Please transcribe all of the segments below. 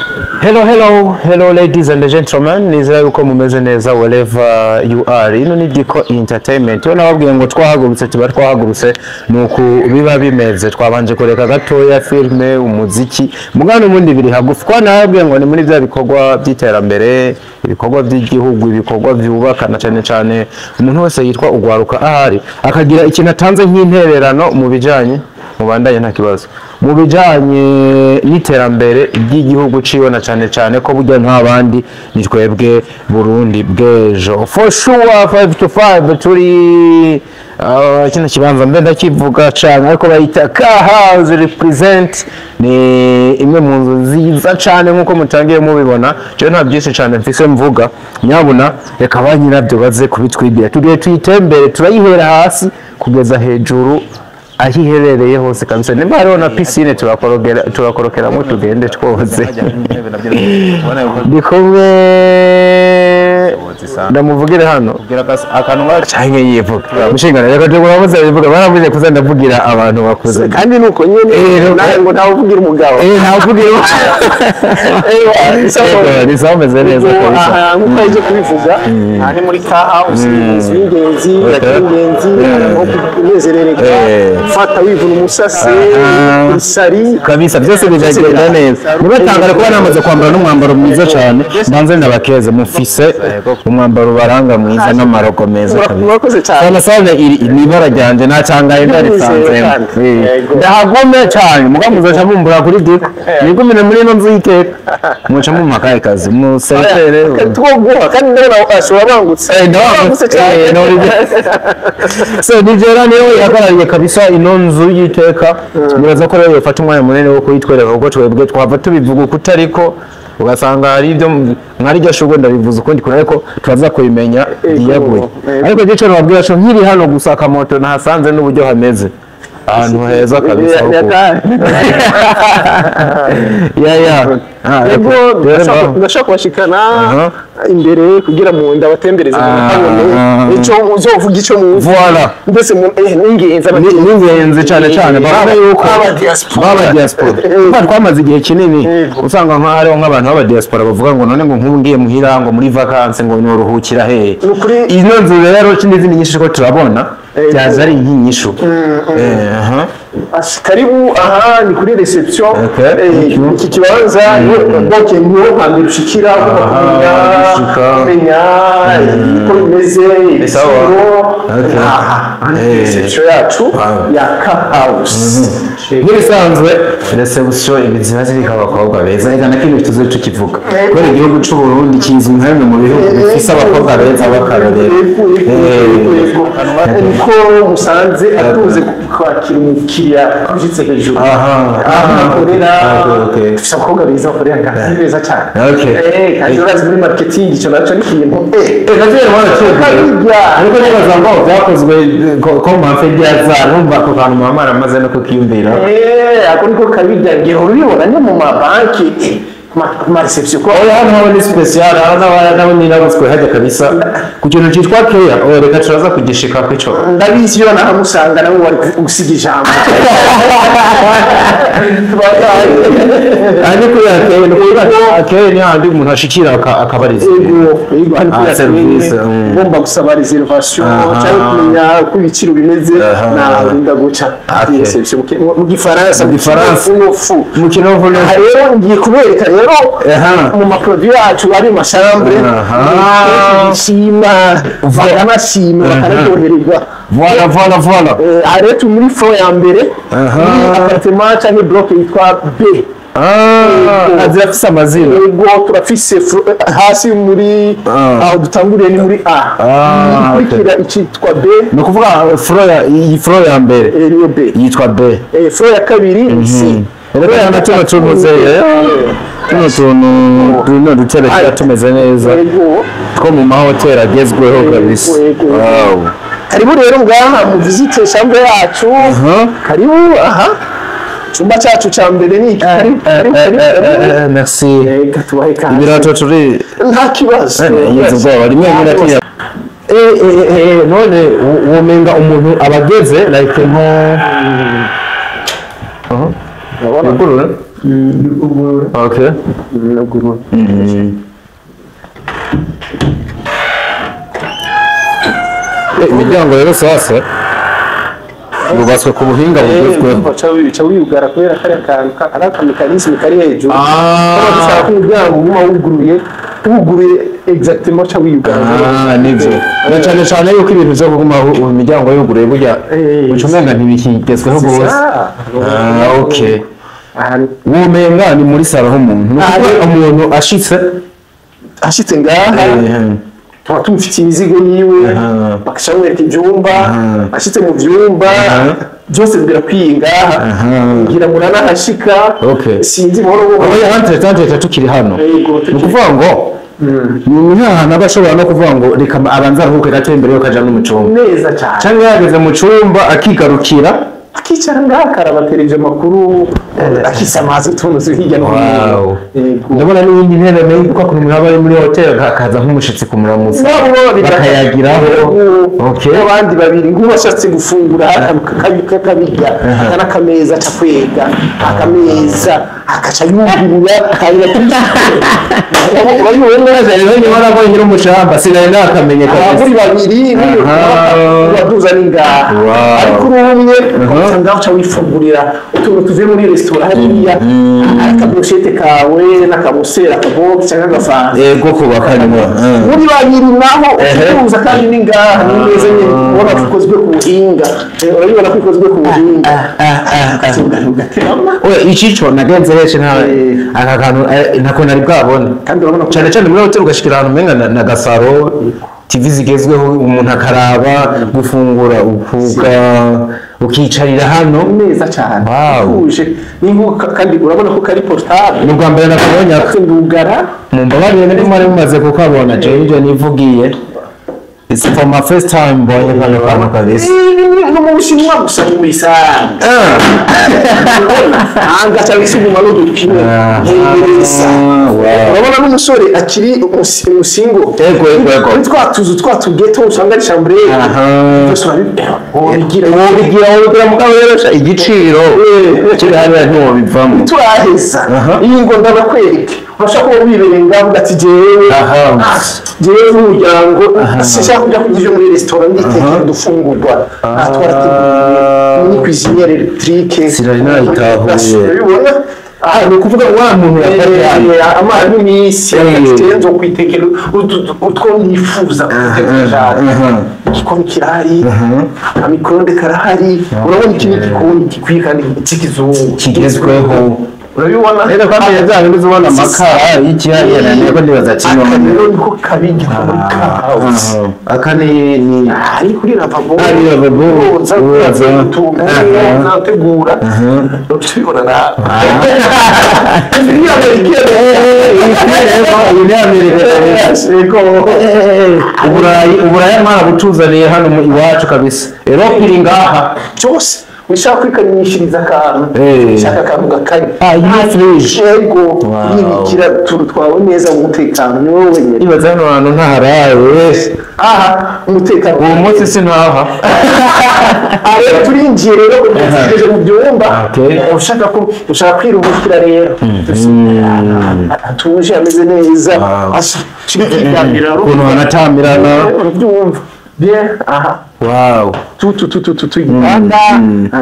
Hello, hello, hello, ladies and gentlemen. Nizera yuko mumeze neza wherever you are. Ino ni Diko Entertainment. Yo nababwiye ngo twahagurutse, tuba twahagurutse nuko biba bimeze. Twabanje kureka gatoya filme, umuziki. Mugano ubundi biri hagufi. Kwa nababwiye ngo ni muri bya bikorwa by'iterambere, ibikorwa by'igihugu, ibikorwa byubaka, na cyane cyane umuntu wese yitwa ugwaruka ahari akagira ikintu atanze nk'intererano mu bijanye mubandanye, nta kibazo, mu bijanye n'iterambere ry'igihugu ciwe, na cyane cyane ko burya nta bandi, ni twebwe Burundi bw'ejo for sure. 5 to 5 turi kino kibanza mbe ndakivuga cane, ariko bayita Ka House represent. Ni imwe mu nzu nziza cane nkuko mutangiye mubibona. Jewe nta byinshi cane mfise mvuga, nyabuna reka ba nyirabyo baze kubitwibwira. Tugiye tuyitembere, turayihera hasi kugeza hejuru aho iherereye hose kabisa. Nimba hariho na piscine turakorogera, turakorokeramo, tugende twoze. Ndi kumwe, ndamuvugire hano canke yivuga mushingana? Reka turamuze yivuga. Baravuze kuza ndavugira abantu bakuze. Kandi nuko nyene nawe ngo ntawe uvugira umugabo. Eh, ntawuvugira. Ni sawa, meze neza kabisa. Aha, nkuko yaje kubivuga, aha ni muri Ka House, inzu y'ingenzi, yakira ingenzi, aho kunezerereka, fata wivuna umusase, isari. Kabisa, byose bizagenda neza. Nibatangara kuba namaze kwambara n'umwambaro mwiza cyane. Mbanze ndabakeze, mufise umwambaro ubaranga mwiza n'amaroko meza kabisa. Murakoze cyane. Sana sana, iri ni ibara ryanje nacangaye ndarisanzemo. Ndahagume cyane muga muzoca mumbura kuri Diko, nigumire muri ino nzu y'iteka, muca mumpa akahe kazi musetere. Twoguha, kandi ndabona ashobora bangutse. Ndabangutse cyane. So nijera niyo yahagarariye kabisa ino nzu y'iteka. Nibaza ko rero yofata umwanya munini wo kuyitwereka, kuko twebwe twava tubivuga uko utariko, ugasanga hari ibyo nka rirya shurwe ndabivuze ukundi kuntu, ariko turaza kubimenya yiyaguye. Ariko igice nababwira cyo, nkiri hano gusa, akamoto nahasanze n'uburyo hameze, ahantu heza kabisa ho ya. Ah, Yego. rero Ndashaka kubashikana imbere kugira mu ndabatembereze, Ah. mubone ico uzovuga, ico muzi. Voilà. Mbese n'ingenzi. Ni ingenzi cyane cyane babona yuko Aba diaspora. Baba diaspora. Kuko twamaze igihe kinini usanga nka hariho nk'abantu b'aba diaspora bavuga ngo none ngo nk'ubu ngiye muhira ngo muri vacances ngo noruhukira hehe? Ni ukuri. Ino nzu rero n'izindi nyinshi ko turabona byaza ari nk'inyishu. Aha. Karibu, aha ni kuri reception. Okay, thank you. Iki kibanza donc niho hambere ushikira, ugomba kumenya gushika. Kumenya uko bimeze, Sawa. ibiciro. Okay. Aha ni kuri reception yacu ya Ka House. Nk'ibisanzwe, reception ibi ziba ziriko abakobwa beza. Reka na kino tuze tukivuga, kubera igihugu c'u Burundi kizwi nka bimwe mu bihugu bifise abakobwa beza b'akarorero. Yego, niko musanze atuze kwakira umukiriya ushyitse hejuru. Aho bakorera. Dufite abakobwa beza bakorera ngaha, ni beza cyane. Kandi urazi muri marketing icyo nacyo ni ikintu Navyo waraciye, ariko nibaza ngo byakozwe ko mpamvu byaza numva ako kantu muba mwaramaze no kukiyumvira. Ako niko kabirya, ngira urabibona no mu mabanki, ku ma reception ko Oya, hano ho ni special, hano nabo ni nabaswe hajya kabisa ku kintu cyitwa care. Oya, reka turaza kugishika kwico. Ndabizi, iyo nahamusanga nawe wari gusiga ijambo. Ariko ya care ni kuvuga care ni handi umuntu ashikira akabariza. Yego, hano kuri Service, accueil, ugomba gusaba reservation cyangwa kumenya uko ibiciro bimeze, narinda guca kuri reception mu Gifaransa. Mu Gifaransa. Unofu. Mu kinovu. Aha rero ngiye kubereka rero mu ma produits yacu ari mu ma chambres bishima, bakanashima, bakanaryohererwa. Voilà. Aha rero turi muri floor ya mbere, muri appartement cyangwa bloc yitwa B. Ah, zirafise amazina. Yego, turafise hasi muri aho dutanguriye ni muri A, ikurikira icyitwa B. Ni ukuvuga floor ya iyi floor ya mbere niyo B. yitwa B. Floor ya kabiri ni C. Reka na tuno tuntu zeye, tuno tuntu tuno dutebe tuba tumeze neza two mu mahoteli agezweho kabisa. Yego. Karibu rero ngaha mu visite chambre yacu. Karibu aha, icyumba cyacu cya mbere ni iki. Karibu, karibu, karibu, karibu. Merci. Reka tubahe ikaze. Ibirato turi Nta kibazo. Yize ubwoba rimwe rimwe ndatinya. None womenga umuntu abageze like nko Urabona? Yugurura. Okay. Ugurura. Imiryango rero sasa yubatswe ku buhinga bugezweho. Uca wiyugara kubera kariya kantu ari akamécanisme kari hejuru. Bisaba ko umuryango uguma wuguruye, wuguruye exactement uca wiyugara. Ah, nivyo. Na cyane cyane yuko ibintu vyo kuguma imiryango yuguruye burya uca umenga ntibikigezweho gose. Ah, okay. Womenga ni muri salon h'umuntu. Ni ukuvuga umuntu ashitse Ashitse ngaha tuba tumufitiye imizigo yiwe, bakaca bamwereka ivyumba. Ashitse mu vyumba byose birakwiye ngaha, ngira ngo uranahashika. Sinzi, buhoro buhoro. Oya, hanze tante tukiri hano. Yego. Ni ukuvuga ngo ni nk'ahantu aba ashobora no kuvuga ngo reka abanze aruhuke gato imbere yuko aja no mu cumba. Neza cyane. Canke yageze mu cumba akigarukira. Akicara ngaha akarabatereje amakuru, akisamaza utuntu turi hirya no hino. Yego. Ndabona n'iyindi ntebe nayo kuko ukuntu umuntu aba ari muri hoteli hakaza nk'umushitsi kumuramutsa. Nabo babiri. Bakayagiraho. Okay. N'abandi babiri, nk'uwashatse gufungura akabirya, aka n'akameza aca kwega akameza akaca yugurura, hanyuma urabibona. Rero niba nabonye uri umushamba sinari nakamenye kabisa. Abaguri babiri uraduza n'ingaha. Ariko uri umwe usanga uca wifungurira utuntu tuvuye muri resitora hariya, akabrochette kawe n'akabosera akabox cyangwa agafanta. Yego, kubaka nyuma. Muri babiri naho ucuruza kandi n'ingaha ni neza nyine, ubona ko ikozwe ku buhinga. Urabibona ko ikozwe ku buhinga, ugaterama. Oya, icico nagenze henshi nta aka kantu ntako nari bwabone. Kandi urabona ko cyane cyane muri hoteli ugashikira ahantu umenga na gasaro TV zigezweho, umuntu akaraba gufungura ukicarira hano. Neza cyane. Utuje ni nko kandi urabona ko kari portable. Ni ubwa mbere nakabonye aka. Ndugara. Mumbabarire nari mwari mumaze kukabona, jewe ivyo nivugiye, it's for my first time mbonye kano kantu kabisa. No mu Bushinwa gusa mu bisanga anga cyangwa se uguma n'udupine ntegereza. Urabona n'umusore akiri umusingle. Yego, yego, yego. Muri twa tuzu twa tugeto usanga ari chambre byose wobigira. Wobigira, wobigira, mugabo rero sha igiciro kiri hariya ntiwobivamo. Turaheza. Iyi ngo ndabakwereke, urashobora kuba wibereye ngaho uvuga ati jewe jewe n'umuryango sinshaka kujya kurya ibyo muri resitora, nditekera udufungurwa. Aha twarateguye ni cuisinière électrique. Sinari nayitahuye. Urabibona Ah, ni ukuvuga wa muntu yafata hano. Amara n'iminsi ati nzo kwitekera utwo nifuza kwitekera, igikoni kirahari, amicro-ondes karahari. Urabona iki ni igikoni gikwiye kandi cy'ikizungu. Kigezweho. Urabibona. Rero kwamenya bya bindi ubona amakara y'ikihariya, niko ndibaza kino. Aka rero niko kabigirwa muri ka house. Aka ni Aha ni kuri lavabo. Ah, ni lavabo. Woza. Woza. Utuntu woza utegura, tubibona na Iyi ni Amerika. Yego. Uburayi, Uburayi mwarabucuzaniye hano mu iwacu kabisa. Europe iri ngaha. Cyose ushaka kwikanyishiriza akantu, ushaka akantu gakanye. Ah, iyi ni fridge. Yego. Wow. Yibikira utuntu twawe neza mu mutekano, ni wowe wenyine. Ibaze hano hantu ntaharaye. Aha umutekano. Uwo munsi sintaha. Aha rero turinjiye rero, tugeze mu byumba. Ushaka ko ushaka kwiruhukira rero hatuje hameze neza. Kiganira. Ukuntu hanatamirana. Urabyumva bien aha. Tu tu tu tu tu tu igitanda,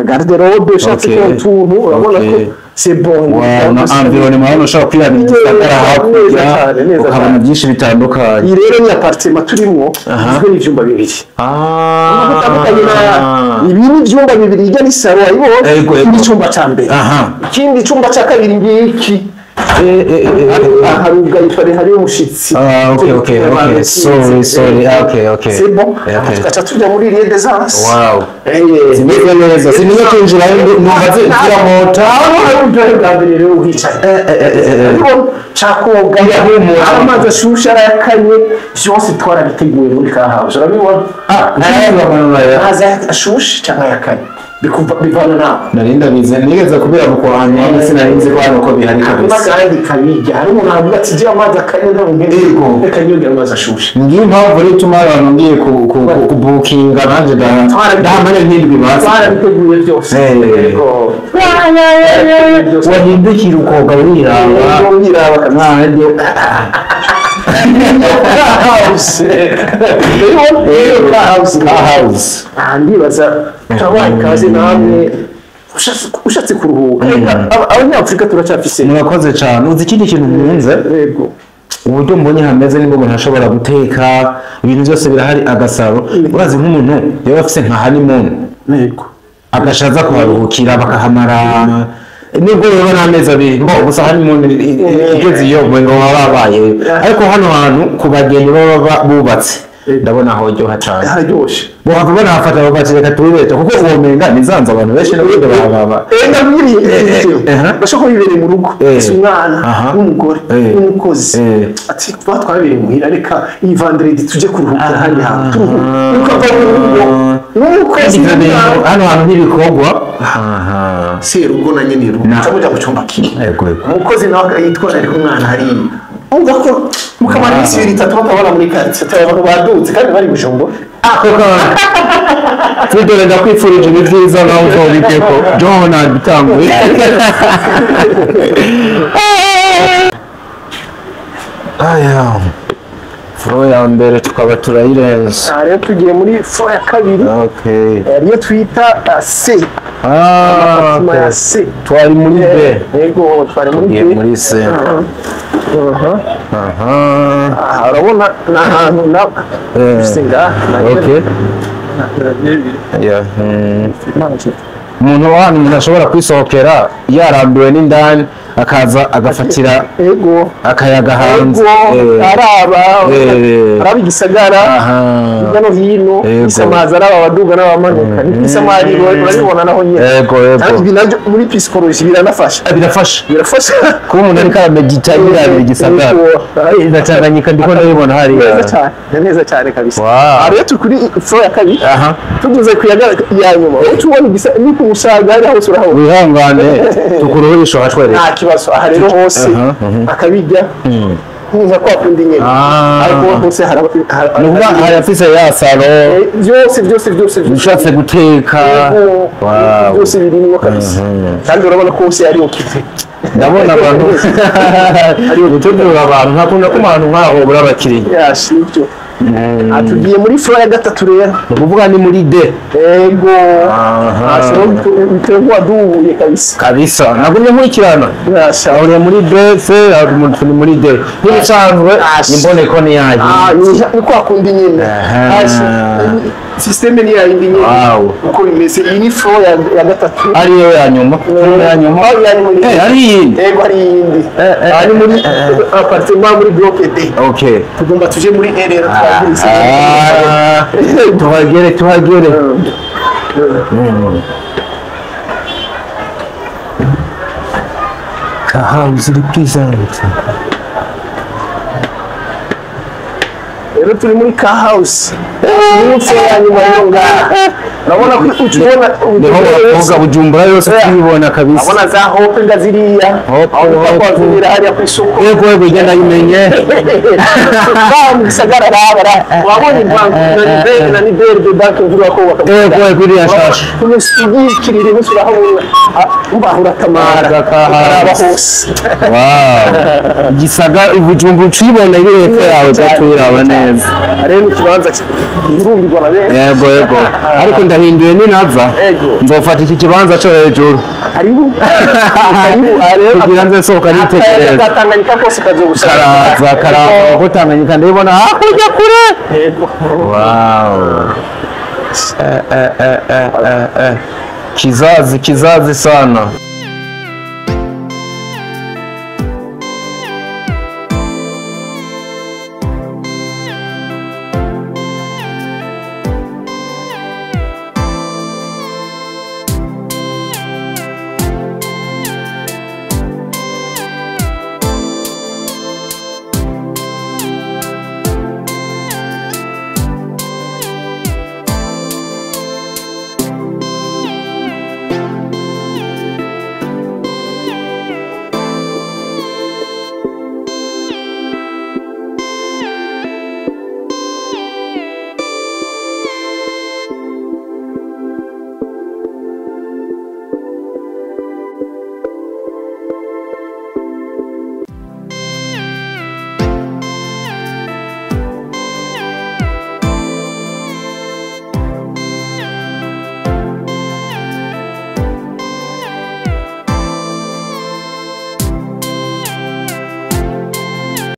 garde-robe ushatse ko utuntu, urabona ko c'est bon. Wow, na environnement hano ushobora kwirabira igisagara hakurya. Neza cyane, neza ukabona cyane. Byinshi bitandukanye. Iyi rero ni appartement turimo, igizwe n'ivyumba bibiri. Bitandukanye na ibi ni ibyumba bibiri, ijya ni salon ayibonye. Ego, ego. Iki ni icyumba cya mbere. Ikindi cyumba cya kabiri ngiki. Harugaye pare hariyo umushitsi. Ah, okay. Sorry, sorry. Ah, okay. C'est bon. Okay. Tugaca tujya muri lieu d'aisance. Zimeze neza, sinigeze kwinjirayo numva ziramota. Aho hari uburyohe bwa mbere rero uhicaye. Urabibona? Cakoga. Irahumura. Amazi ashushe arayakanye, byose twarabiteguye muri ka house. Urabibona? Ah, Amazi ashushe cyangwa ayakanye. Bivana nawe. Nari ndabizi nigeze kubera mu kuhanywa sinarinzi ko hano ko bihari kabisa. Kandi kabijya hari umuntu avuga ati jya amazi akanya ntabwo reka nyongera amazi ashushe. Ngiyo impamvu rero ituma abantu ngiye kubukinga nanjye ndahamane n'indwi bazi. Twarabiteguye byose. Yego. Wahindukira ukoga wiraba. Wiraba kabisa. House. House. Ndibaza turabaye ikaze namwe ushatse kuruhuka. Abanyafurika turacyafise. Murakoze cyane. Uzi ikindi kintu nkunze? Yego. Uburyo mbonye hameze nibwo umuntu ashobora guteka ibintu byose birahari agasaro. Urazi nk'umuntu yaba afise nka honeymoon. Yego. Agashaza kuharuhukira bakahamara nubwo rero n'amezi abiri ngo gusa honeymoon igeze iyo ngo babaye. Ariko hano hantu ku bageni baba bubatse ndabona horyoha cyane. Haryoshe. Bohava banahafata bakati reka tubibete kuko uwomenga nizanze abantu benshi n'ubundi bababa. Ndabwiriye bashobora kuba bibereye mu rugo si umwana n'umugore n'umukozi ati kuba twabereye muhira reka iyi vendredi tujye kuruhuka ahandi hantu turuhuka ukava mu rugo n'umukozi hano hantu ntibikorwa. Serugo na nyene rugo muca mu cyumba kimwe umukozi nawe yitwararika umwana hariya umva ko mukamara iminsi ibiri itatu batabona muri quartier abantu badutse kandi bari Bujumbura. Ako kana Fidele ndakwifurije ibi byiza nawe uzobiteko John abitanguye. Aya floor ya mbere tukaba turayirenza. Rero tugiye muri floor ya kabiri. Okay. Ariyo twita C. Ah, ya C. Twari muri B. Yego, twari muri B. Muri C. Aha. Urabona ni ahantu na singa. Okay. Yeah. Umuntu wa umuntu ashobora kwisohokera yarambiwe n'indani akaza agafatira yego akayaga hanze araba araba igisagara hirya no hino isamaza araba abaduga n'abamanuka n'isamari urabibona naho nyine. Yego yego. Ibi nabyo muri psychology biranafasha. Birafasha. Birafasha kuba umuntu ariko aramedita yirabira igisagara. Ndatanganyika ndiko ndabibona hariya. Neza cyane. Neza cyane kabisa. Rero turi kuri floor ya kabiri. Tuduze ku ya nyuma. Utubona igisa ni ku musaga ari hose urahabona. Wihangane tukuruhurisha hashwereka. Nta kibazo aha rero hose akabijya nkuza kwa kundi nyene ariko hose nukuvuga harafise ya salo byose byose byose ushatse guteka byose birimo kabisa kandi urabona ko hose ari occupé. Ndabona abantu ari gutegura abantu ntakunda ko abantu nkaho bura abakiriya. Yashi ibyo. Atugiye muri floor ya gatatu rero. Nukuvuga ni muri D. Yego. Ashobora duhuye kabisa. Kabisa. Nagumye nkurikirana. Ahuriye muri B, C, ni muri D. Ntibisanzwe imboneko ni yayo. Ni kwa kundi nyine. Systeme ni yayindi nyine. Uko bimeze iyi ni floor ya gatatu. Ariyo ya nyuma. Ya nyuma. Ari iyindi. Yego ari iyindi. Ari muri appartement muri bloc D. Okay. Tugomba tuje muri E rero. Tuhagere tuhagere. House represent. Rero turi muri ka house. Ni ya nyuma yo ngaha. Urabona ko utubona uvuga Bujumbura yose tuyibona kabisa. Urabona za hope ngaziriya. Aho kwazira hariya ku isoko. Yego yego igenda yimenye. Ba mu gisagara rabara. Wabonye bank na Nibel na Nibel de bank mvura ko bakavuga. Yego yego iriya shasha. Kumushyigikirira urahabona umbahura kamara. Karaba hose. Wow. Gisagara Bujumbura ucibona iri hepfo yawe gatuyiraba neza. Rero ikibanza kirumbirwa na benshi. Yego yego. Ariko ndahinduye ninava. Nzofata iki kibanza cyo hejuru. Karibu. Karibu. Kugira nze sohoka nitekereza. Tanganyika kose kazogusara. Karaza karaza ko Tanganyika ndibona hakurya kure. Yego. Wow. Kizazi kizazi sana.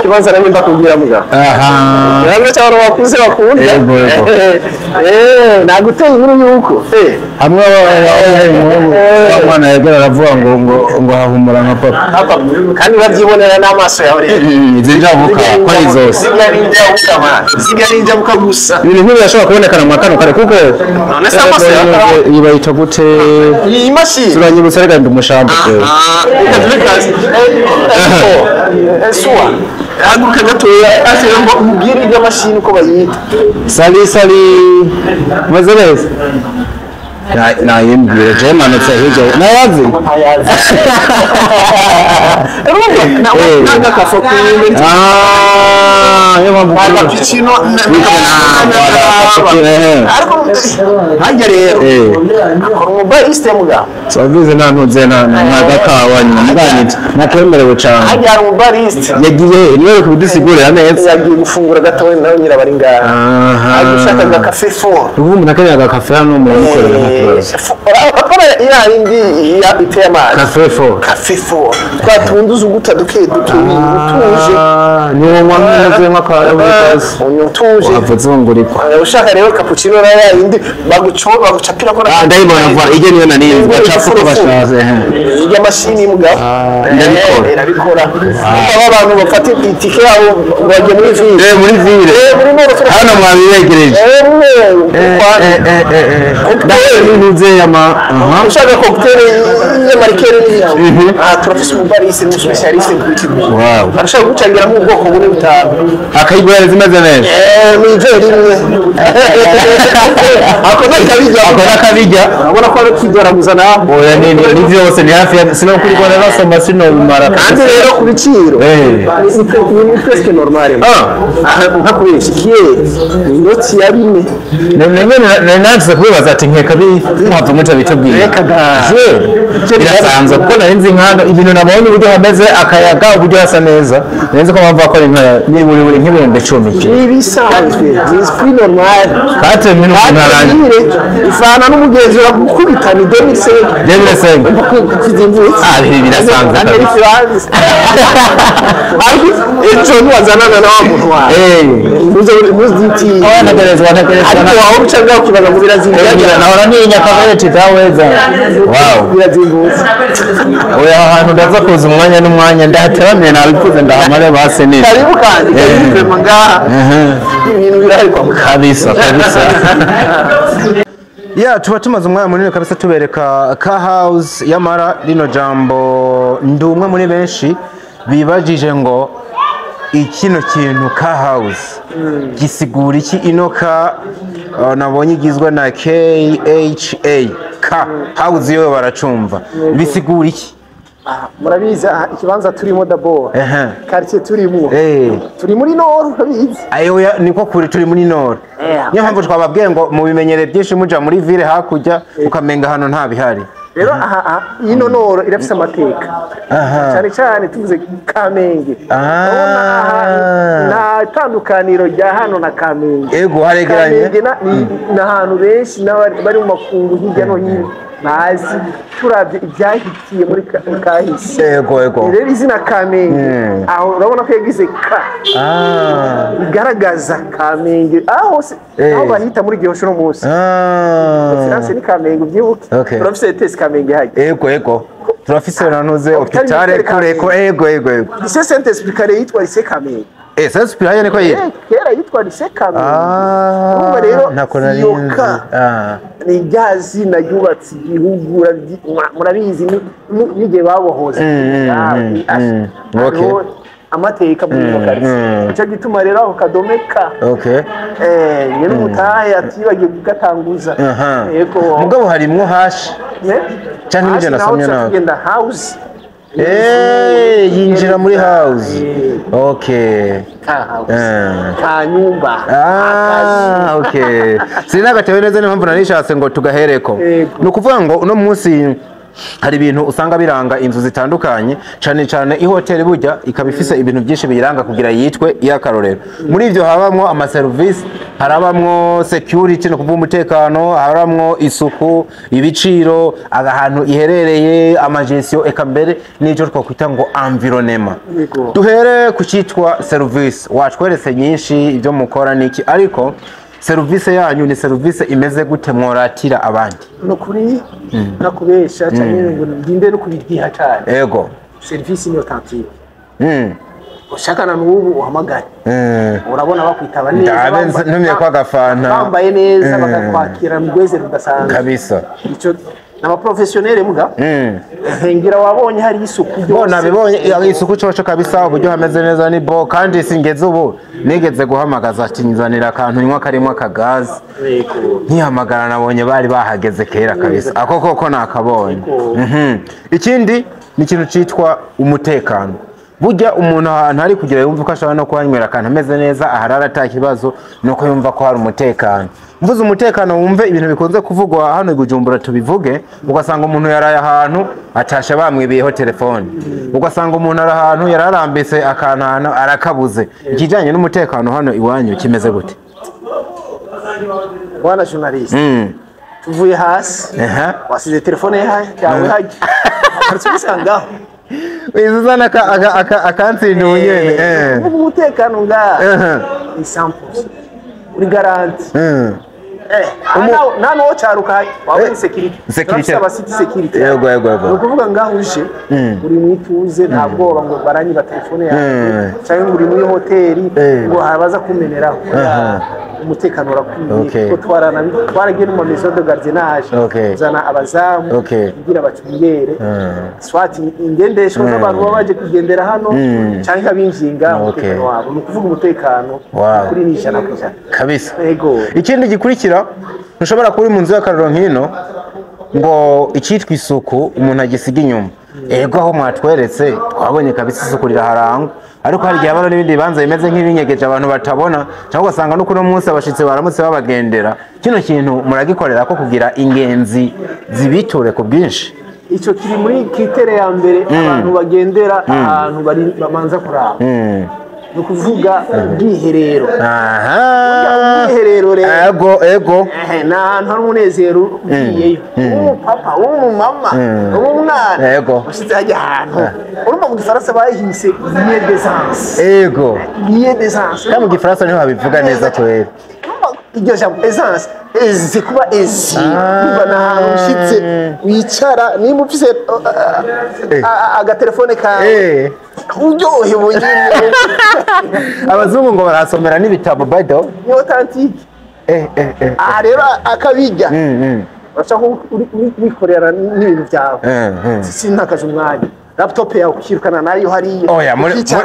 Kibanza nari ndakubwira mugabo. Aha. Rero cyangwa bakuze bakunda. Yego, yego. Naguteye inkuru yuko. Hamwe wa mwana yagera aravuga ngo hahumura nka papa. Kandi babyibonera n'amaso yawe rero. Izi njabuka ko ari zose. Zirya ni injabuka man. Zirya ni injabuka gusa. Ibintu nk'ibi birashobora kubonekana mu kano kare kuko None se amaso yawe iyi bayita gute? Iyi mashini. Turanyibutsa reka ndi umushamba jewe. Reka tube kazi. Suwa. Haguruka gatoya ase ngo umubwire irya mashini uko bayita. Sali sali. Meze neza? Nayimbwire je manutse hirya. Nayazi? Urumva nawe nanga kafe kuyimwe. Ah, niyo mpamvu Cappuccino ariko hajya rero akora umubariste mugabo. Savize nta ntuze nta gakawa nyuma muganije nakwemerewe cyane. Hajya hari umubariste. Yagiye niwe uri kubidusigurira neza. Yagiye gufungura gatoya nawe nyirabari ngaha. Aha. Ushaka agakafe fort. Ubu umuntu akeneye agakafe hano muramukorera nta kibazo. Apana ya yindi iteye amazi. Cafe fort. Cafe fort. Twa tundi uzuguta duke duke utuje. Ni wowe wameze nk'akazi. Utuje. Wavuzungurikwa. Ushaka rero cappuccino na ya yindi bagucapira ko. Ndayibona vuba ijye niyo nanizi bacapa uko bashatse. Irya mashini mugabo. Ndabikora. Irabikora. Aba bantu bafata itike yabo bajya muri ville. Muri ville. Muri nord. Hano mwabibegereje. Ushaka cocktail y'amarikeri n'iki? Turafise umubariste n'umuspecialiste ku kigo. Wow. Arashaka gucangiramo ubwoko bune butanu. Akayigura zimeze neza. Mw'ijoro rimwe. Ako nakabijya. Ako nakabijya. Urabona ko ari kwidoraguza nawe. Oya ni byose ni hafi ya sino kuri Rwanda basoma sino bimara. Kandi rero ku biciro. Ni presque normal. Nka kubesha ikiye inoti ya bine. Nanze kubibaza ati nkeka muhava mutabitubwiye. Reka da. Birasanzwe kuko nari nzi nkano ibintu nabonye uburyo hameze akayaga uburyo hasa neza. Nari nzi ko mpamvu bakora inka ni buri nk'ibihumbi 10. Ni ibisanzwe, ni esprit normal. Kate nk'ino ntaranye. Ifana n'umugenzi urakubita ni 2005. 2005. Birasanzwe. Ariko ejo ntiwazanana na wa muntu wawe. Ntuziti. Ntegerezwa. Ariko wawe uca ngaho ukibaza ngo birazinduka. Nahora ntinya kabareti daweza. Wow. Birazimbutse. Oya ahantu ndaza kuza umwanya n'umwanya ndahateramiye nabikuze ndahamare base neza. Karibu kandi karibu kwema ngaha. Ibintu birahari kwa muganga. Kabisa kabisa. Ya tuba tumaze umwanya munini kabisa tubereka Car House yamara rino jambo ndi umwe muri benshi bibajije ngo ikino kintu Car House gisigura iki ino ka nabonye igizwe na KHA K House yo baracumva bisigura iki? Murabizi ikibanza turimo d'abord quartier turimo turi muri nord urabizi ayo niko kuri turi muri nord niyo mpamvu twababwiye ngo mu bimenyere byinshi muja muri ville hakurya ukamenga hano nta bihari rero aha ino nord irafise amateka cyane cyane tuvuze Kamenge nta tandukaniro rya hano na Kamenge ego haregeranye Kamenge ni ahantu benshi bari mu makungu hirya no hino bazi turabye ibyahitiye muri kahise yego yego rero izina Kamenge aho urabona ko yagize ka bigaragaza Kamenge aho aho bahita muri Gihosho no munsi Finance ni Kamenge ubyibuke turafise test Kamenge hajya yego yego turafise nanuze hôpital kure ko yego yego yego Lycée Saint Esprit kare yitwa Lycée Kamenge Saint Esprit hajya niko yitwa kera yitwa Lycée Kamenge urumva rero iyo ka ni rya zina ryubatse igihugu murabizi n'igihe babohoza amateka muri ino karitsiye nicyo gituma rero ako kadome ka nyine umutahe atibagiwe kugatanguza mugabo harimwo hashi cyangwa n'ibyo nasomye nawe tugenda house yinjira muri house okay ka nyumba okay sinagatewe neza niyo mpamvu narishatse ngo tugahereko ni ukuvuga ngo uno munsi Hari ibintu usanga biranga inzu zitandukanye, cane cane ihoteli burya ikaba ifise ibintu byinshi biyiranga kugira yitwe iy'akarorero. Muri ivyo habamwo amaserivisi, harabamwo security, no kuvuga umutekano, harabamwo isuku, ibiciro, ahantu iherereye, amagestion, eka mbere n'ico twakwita ngo environnement. Duhere ku cyitwa service. Watweretse nyinshi ibyo mukora niki, ariko service yanyu ni service imeze gute mworatira abandi? No kuri nakubesha cyane ngo ndinde no kubigiha cyane. Ego. Service ni authentique. Ushakana n'ubu uhamagare. Urabona bakwitaba neza. Ntumye kwa gafana. Bambaye neza bakakwakira mu rweze rudasanzwe. Kabisa. Ico naba professionnel muga. Ngira wabonye hari isuku byose. Bona bibonye isuku coco kabisa, uburyo hameze neza ni bo, kandi singeze ubu nigeze guhamagaza ati nzanira akantu nywa karimo akagazi. Nkihamagara nabonye bari bahageze kera kabisa. Ako koko nakabonye. Ikindi ni ikintu citwa umutekano. Burya umuntu ahantu ari kugira yumva ko ashobora no kuhanywera akantu ameze neza, aharara ata kibazo, nuko yumva ko hari umutekano. Mvuze umutekano wumve ibintu bikunze kuvugwa hano i Bujumbura tubivuge, ugasanga umuntu yaraye ahantu atasha bamwibiyeho telefone, ugasanga umuntu ari ahantu yararambitse akantu ahantu arakabuze. Ikijanye n'umutekano hano iwanyu kimeze gute? Bwana journaliste, tuvuye hasi, wasize telefone yawe haje, usangaho Izuzana akansinda ubunyene. Umutekano nga ni 100%. Uri garanti. Nano cyaruka wabonye security. Security. City security. Yego yego yego. Ni ukuvuga ngaho uje uri mwituze nta bwoba ngo baranyiba telefone yawe cyangwa uri muri hoteli ngo habaza kumeneraho. Umutekano urakwiye kuko twaragiye mu maison de gardiennage, zana abazamu kugira bacungere swat ingendeshwa z'abantu baba baje kugendera hano cyangwa abinjinga umutekano wabo. Ni ukuvuga umutekano kuri ni 100% kabisa. Yego. Ikindi gikurikira, ntushobora kuba uri mu nzu y'akarorero nkino ngo icyitwa isuku umuntu agisiga inyuma. Ego aho mwatweretse twabonye kabisa isuku riraharangwa, ariko hari igihe haba n'ibindi bibanza bimeze nk'ibinyegeje abantu batabona, cyangwa ugasanga no kuno munsi abashitsi baramutse babagendera. Kino kintu muragikorera ko kugira ingenzi zibiture ku bwinshi. Ico kiri muri critère ya mbere abantu bagendera ahantu bari bamanza kuraba. Ni ukuvuga ubwiherero. Ubwiherero rero. Ego ego. Ni ahantu hari umunezero ugiyeyo. Umupapa, umumama, umwana. Ego. Ushitse hajya ahantu. Urumva mu Gifaransa bahise lieu d'aisance. Ego. Lieu d'aisance. Kandi mu Gifaransa niho babivuga neza kwera. Iryo jambo aisance, aise kuba aise. Urumva ni ahantu ushitse wicara nimba ufise agatelefone kawe. Uryohewe nyine. Abazungu ngo barasomera n'ibitabo by the way. Ni authentique. Aha rero akabijya. Urashaka wikorera n'ibintu byawe. Sintakaje umwanya. Laptop yawe ukirukana nayo hariya. Oya muri ibyo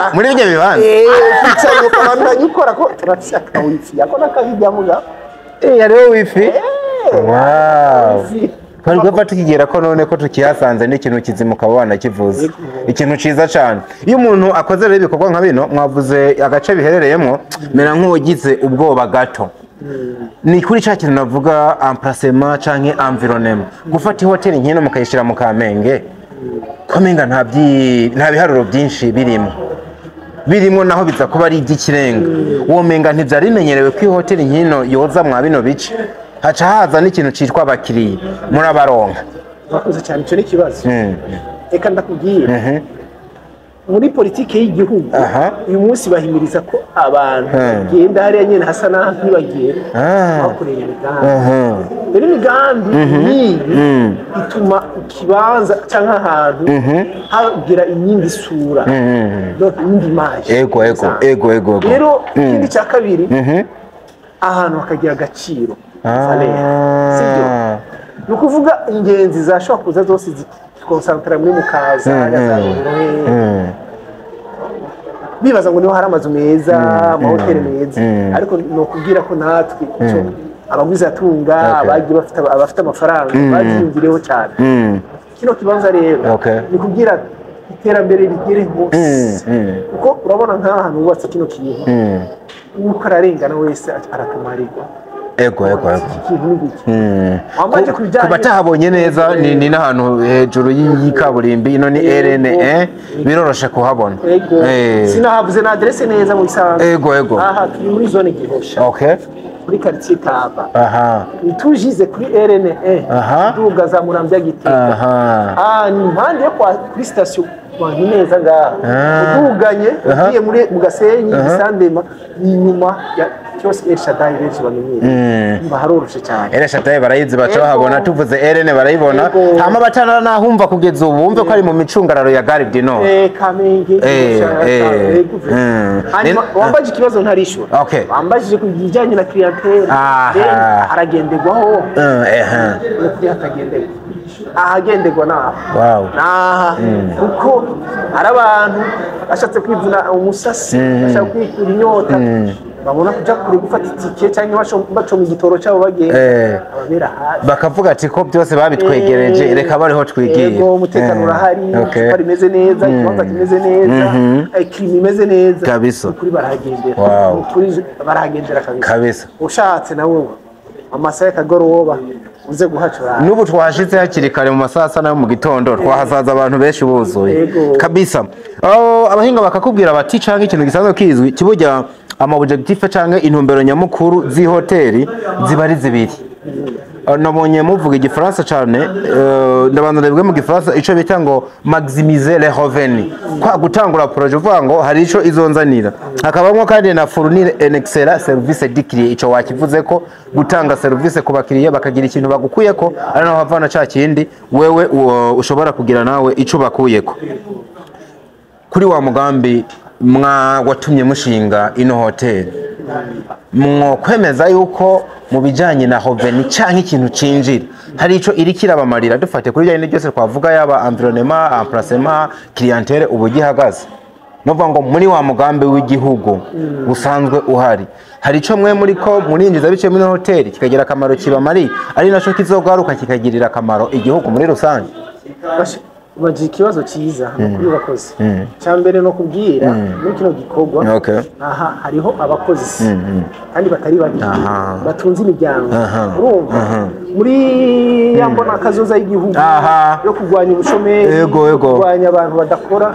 bibanza. Ukicara ukabandanya ukora ko turafise aka wifi. Ako nakabijya muga. Hariho wifi. Wow. Twari gupfa tukigera ko none ko tukihasanze n'ikintu kizima ukaba wanakivuze. Ikintu ciza cyane. Iyo umuntu akoze rero ibikorwa nka bino, mwavuze agace biherereyemo, mera nk'ugize ubwoba gato. Ni kuri ca kintu navuga emplacement canke environnement. Gufata ihoteli nkino mukayishira mu Kamenge, komenga nta biharuro byinshi birimo. Birimo naho biza kuba ari iby'ikirenga. Womenga ntivyari bimenyerewe ko ihoteli nkino yoza mwa bino bice. Haca haza n'ikintu citwa abakiriya murabaronka. Bakoze cyane, ico ni kibazo. Eka ndakubwira. Muri politike y'igihugu uyu munsi bahimiriza ko abantu bagenda hariya nyene hasa naho ntibagiye bakorera imigambi. Rero imigambi n'iyi ituma ikibanza canke ahantu hagira iyindi sura, donc iyindi image. Ego ego ego ego. Rero ikindi cya kabiri, ahantu hakagira agaciro. Sibyo? Ni ukuvuga ingenzi zashobora kuza zose zikonsantara muri Mukaza, bibaza ngo niho hari amazu meza, amahoteli meza, ariko ni ukubwira ko natwe abagwizatunga abagiye abafite amafaranga babyiyumvireho cyane. Kino kibanza rero ni kubwira iterambere rigere hose, kuko urabona nk'ahantu hubatse kino kintu uko ararengana wese aratumarirwa. Ego, ego, ego. Iki kintu ni giki? Wambaje ku bijyanye Ku batahabonye neza, ni n'ahantu hejuru y'ikaburimbi, ino ni RN1, biroroshe kuhabona. Ego. Sinahavuze na adresse neza mu bisanzwe. Ego, ego. Aha turi muri zone Gihosha, muri quartier Taba. Tujize kuri RN1, duga za Muramvya, Gitega. Ah, ni impande yo kwa kuri station kwa neza ngaha. Uduganye ugiye muri mu Gasenyi, Gisandema, ni inyuma ya kiosque El Shaddai benshi bamenyereye. Mba haroroshe cyane. El Shaddai barayizi, baca Ego. bahabona, tuvuze RN barayibona. Ego. Hama batana nahumva kugeza ubu bumve ko ari mu micungararo ya Gare du Nord. Kamenge. Yego. Hanyuma wambaje ikibazo ntarishura. Wambajije ku bijyanye na clientèle. Haragenderwaho no kuri hatagenderwa. Ahagenderwa naha. Naha, kuko hari abantu bashatse kwivuna umusasi, bashaka kwikura inyota, babona kuja kure gufata itike cyangwa bacoma igitoro cyabo bagenda, ababera hafi. Bakavuga ati ko byose babitwegereje, reka bariho twigiye. Yego, umutekano urahari, icupa rimeze neza, ikibanza kimeze neza, climat imeze neza. Ukuri barahagendera. Ukuri barahagendera kabisa. Ushatse nawe amasaha y'akagoroba uze guhacura. N'ubu twahashitse hakiri kare, mu masaha asa nayo mu gitondo, twahasanze abantu benshi buzuye. Kabisa. Oh, abahinga bakakubwira bati, canke ikintu gisanzwe kizwi kiburya, ama objectif canke intumbero nyamukuru z'ihoteli ziba ari zibiri. Nabonye muvuga igifaransa cane, ndabanza ndabibwe mu gifaransa, ico bita ngo maximiser les revenus, kwa gutangura projet uvuga ngo hari ico izonzanira, hakabamwo kandi na fournir un excellent service du client. Ico wakivuze ko gutanga service ku bakiriya bakagira ikintu bagukuyeko, ari naho havana ca kindi wewe ushobora kugira nawe ico bakuyeko kuri wa mugambi mwa watumye mushinga ino hoteli. Mwo kwemeza yuko mu bijanye na revenu canke ikintu cinjira hari ico iri kirabamarira, dufate kuri bijanye byose twavuga, yaba environnement, emplacement, clientèle, ubu gihagaze, nuvuga ngo muri wa mugambi w'igihugu usanzwe uhari, hari ico mwe muri ko murinjiza biciye muri hoteli kikagira akamaro kibamariye, ari naco kizogaruka kikagirira akamaro igihugu muri rusange? Bagira ikibazo cyiza kuri bakozi. Cya mbere no kubwira muri kino gikorwa, aha hariho abakozi kandi batari bake batunze imiryango. Urumva muri ya mbona akazoza y'igihugu yo kurwanya ubushomeri, Ego, ego. kurwanya abantu badakora.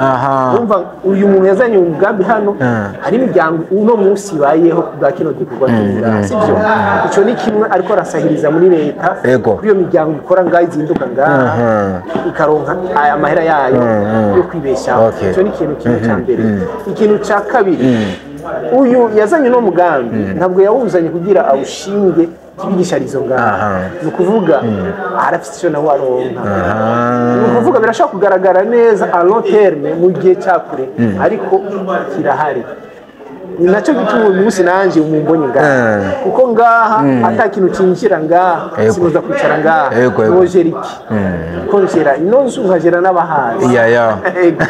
Urumva uyu muntu yazanye umugambi hano, hari imiryango uno munsi ibayeho bwa kino gikorwa cyiza, sibyo? Icyo ni kimwe, ariko arasahiriza muri leta kuri iyo miryango ikora ngaho, izinduka ngaha, ikaronka aya mahera yayo yo kwibeshaho. Icyo ni ikintu kimwe cya mbere. Ikintu cya kabiri, uyu yazanye uno mugambi ntabwo yawuzanye kugira awushinge kibigisharizo ngaha. Ni ukuvuga arafite icyo nawe aronka. Ni ukuvuga birashobora kugaragara neza à long terme, mu gihe cya kure, ariko kirahari. Ni nacyo gituma uyu munsi nanjye umumbonye ngaha, kuko ngaha ata kintu cinjira ngaha, sinoza kwicara ngaha. Ego, ego. Nojera iki? Ko njera ino nzu, nkajera n'abahazi. Ya. Ego.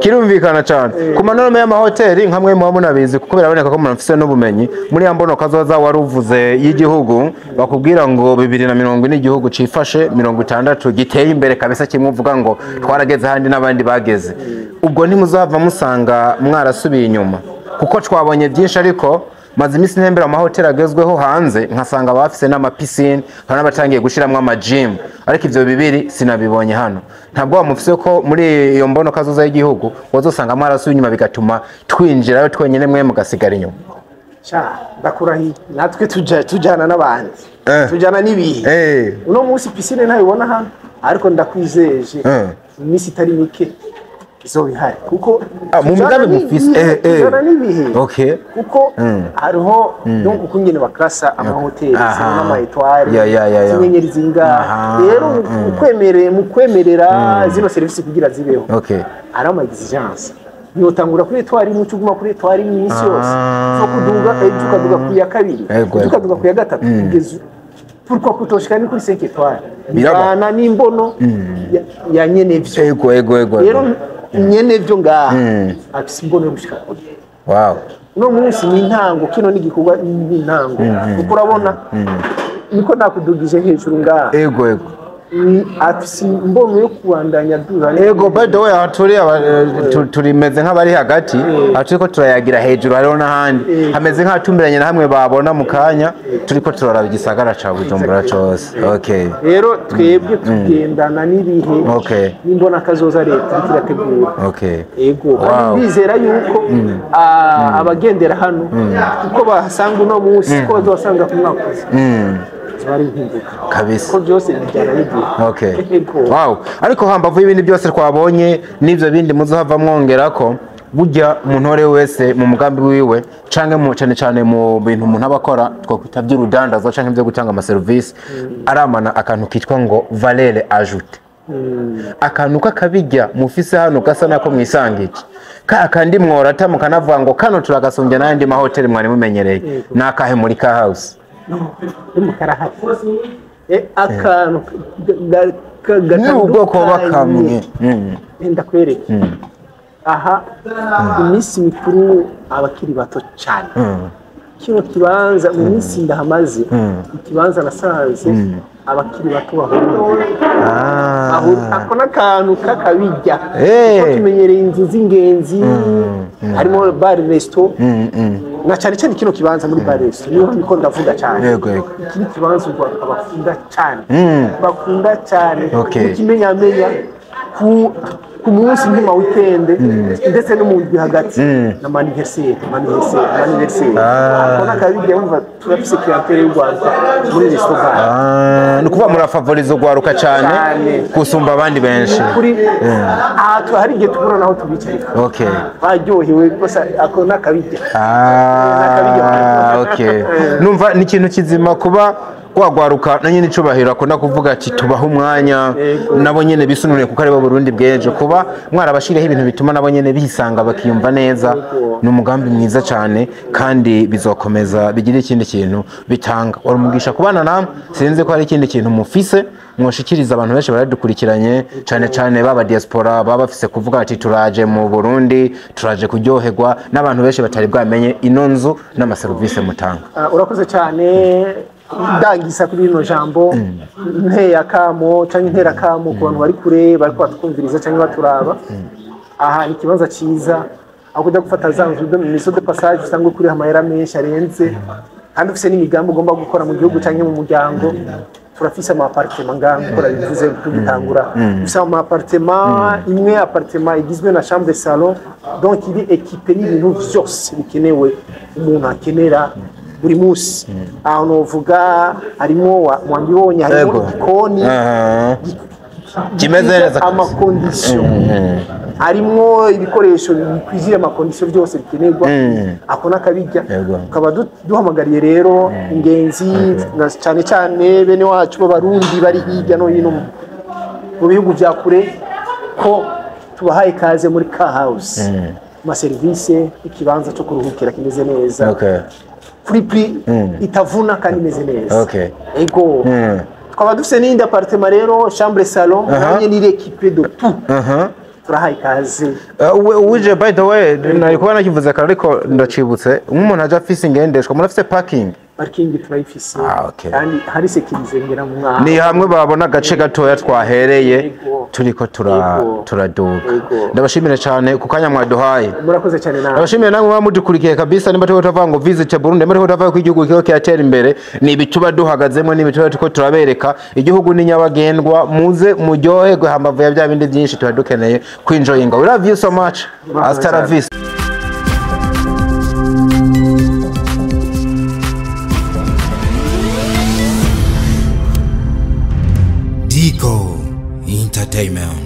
Kirumvikana cyane. Ku ma normes y'amahoteli, nka mwe muba munabizi, kuko biraboneka ko munafise n'ubumenyi muri ya mbono kazoza wari uvuze y'igihugu, bakubwira ngo 2040 igihugu cifashe, 60 giteye imbere kabisa, kimwe uvuga ngo twarageze ahandi n'abandi bageze. Ubwo ntimuzava musanga mwarasubiye inyuma? Kuko twabonye byinshi, ariko maze iminsi ntembera mu mahoteli agezweho hanze, nkasanga bafise n'ama piscine, hari n'abatangiye gushiramwo ama gym, ariko ivyo bibiri sinabibonye hano. Ntabwo wamufise ko muri iyo mbono kazoza y'igihugu wazosanga mwarasubiye inyuma, bigatuma twinjirayo twenyine, mwe mugasigara inyuma? Sha, ndakurahiye, natwe tujyana n'abandi, tujyana n'ibihe. Uno munsi piscine ntayibona hano, ariko ndakwizeje iminsi itari mike izoba ihari, kuko Ah, mu tujyana mugambi mufise, n'ibihe, tujyana n'ibihe, kuko hariho donc ukungene baklasa amahoteli, zimwe n'ama étoiles, Ya. z'inyenyeri zingahe. Rero mu kwemerera zino serivisi kugira zibeho, hari ama exigence. Ntiyotangura kuri étoile imwe uca uguma kuri étoile imwe iminsi yose. So kuduga, ejo ukaduga ku ya kabiri, ejo ukaduga ku ya gatatu, kugeza pourquoi kutoshika ni kuri 5 étoiles. Biraba. Bivana n'imbono ya nyene vyo. Ego ego ego Rero nyene vyo ngaha afise imbono yo gushika kure. Uno munsi ni intango, kino ni igikorwa, ni intango, kuko urabona niko nakudugije hejuru ngaha. Ego ego. Ni afise imbono yo kubandanya duha. Ego, by the way, aha turi turimeze nk'abari hagati, aha turiko turayagira hejuru hariho n'ahandi hameze nk'ahatumiranye na hamwe babona mu kanya turiko turaraba igisagara ca Bujumbura cose. Okay. Rero twebwe tugendana n'ibihe n'imbona kazoza leta iriko irategura. Ego, kandi ndizera yuko abagendera hano kuko bahasanga uno munsi ko bazosanga ku mwaka uza bari impinduka Kabisa. ko byose bijyana n'igihe. Ego. Wow. Ariko hambavu y'ibindi byose twabonye n'ivyo bindi muzohava mwongerako, burya umuntu uwo ari we wese mu mugambi wiwe canke mu cane cane mu bintu umuntu aba akora twakwita by'urudandazwa canke byo gutanga amaserivisi, aramana akantu kitwa ngo valeur ajoutée, akantu k'akabirya mufise hano gasa nako mwisangije ka kandi mworata mukanavuga ngo kano turagasumbya n'ayandi mahoteli mwari mumenyereye, ni akahe muri Ka House? N'umukara akantu Ni ubwoko buba kamwe. Ndakwereke aha iminsi mikuru abakiri bato cyane. Kino kibanza mu minsi ndahamaze, ikibanza nasanze abakiri bato bahurira. Ako n'akantu k'akabirya kuko tumenyereye inzu z'ingenzi harimo bar, resto, na cyane cyane kino kibanza muri bar, resto niho niko ndavuga cyane. Yego yego. Iki ni ikibanza u Rwanda bakunda cyane, bakunda cyane kukimenyamenya ku munsi nk'uma weekend ndetse no mu ndwi hagati na anniversaire, anniversaire, anniversaire. Ako n'akabirya wumva turafise clientèle y'u Rwanda muri restaurant. Ah, ni ukuvuga murafavoriza ugwaruka cyane Cyane. gusumba abandi benshi. Kuri aha hari igihe tubura naho tubicarika baryohewe rwose, ako n'akabirya. Ah, okay. Numva ni ikintu kizima kuba gwagwaruka na nyine icubahiro akunda kuvuga ati tubaha umwanya nabo nyene bisunuriye kuko aribo Burundi bw'ejo. Kuba mwarabashiriyeho ibintu bituma nabo nyene bisanga bakiyumva neza ni umugambi mwiza cyane kandi bizokomeza bigira ikindi kintu bitanga. Wari umugisha kubana namwe. Sinzi ko hari ikindi kintu mufise mwoshikiriza abantu benshi baradukurikiranye, cyane cyane baba diaspora baba bafise kuvuga ati turaje mu Burundi, turaje kuryoherwa, n'abantu benshi batari bwamenye ino nzu n'amaserivisi mutanga. Ah, urakoze cyane. Ndangisa kuri rino jambo nteye akamo cyangwa intera akamo ku bantu bari kure bari batwumviriza cyangwa baturaba. Aha ni ikibanza cyiza aho kujya gufata za nzu de maison de passage usanga kuri amahera menshi arenze kandi ufise n'imigambi ugomba gukora mu gihugu cyangwa mu muryango. Turafise ama appartement ngaha nk'uko nabivuze tugitangura. Dufise ama appartement, imwe appartement igizwe na chambre, salon, donc iri équipé n'ibintu vyose bikenewe umuntu akenera buri munsi. Aho novuga harimo mwambibonye harimo igikoni Kimeze neza. Ama conditions, harimwo ibikoresho bikwiriye, ama conditions byose bikenerwa. Ako n'akabirya. Tukaba duhamagariye rero ingenzi na cyane cyane bene wacu b'Abarundi bari hirya no hino mu bihugu vya kure ko tubahaye ikaze muri Ka House, amaserivisi, ikibanza cyo kuruhukira kimeze neza kuri prix itavuna kandi imeze neza. Ego. Tukaba dufise n'iyindi appartement rero, chambre, salon, nayo ni équipé de tout. Turahaye ikaze. Uje by the way, nari kuba nakivuze kare ariko ndacibutse, nk'umuntu aje afise ingendeshwa, murafise parking? Parking turayifise. Ah, okay. Kandi hari sécurisé ngera mu mwaka. Ni hamwe babona agace gatoya twahereye turiko turaduga. Ndabashimire cyane ku kanya mwaduhaye. Murakoze cyane nawe. Ndabashimire namwe muba mudukurikiye kabisa. Nimba turiko turavuga ngo visit Burundi, nimba turiko turavuga ko igihugu kiriko kiratera imbere, ni ibituba duhagazemo, ni ibituba turiko turabereka. Igihugu ni nyabagendwa, muze muryoherwe hambavu ya bya bindi byinshi tuba dukeneye kwinjoyinga. We love you so much. Murakoze Hasta la cyane. vista. Dico Entertainment.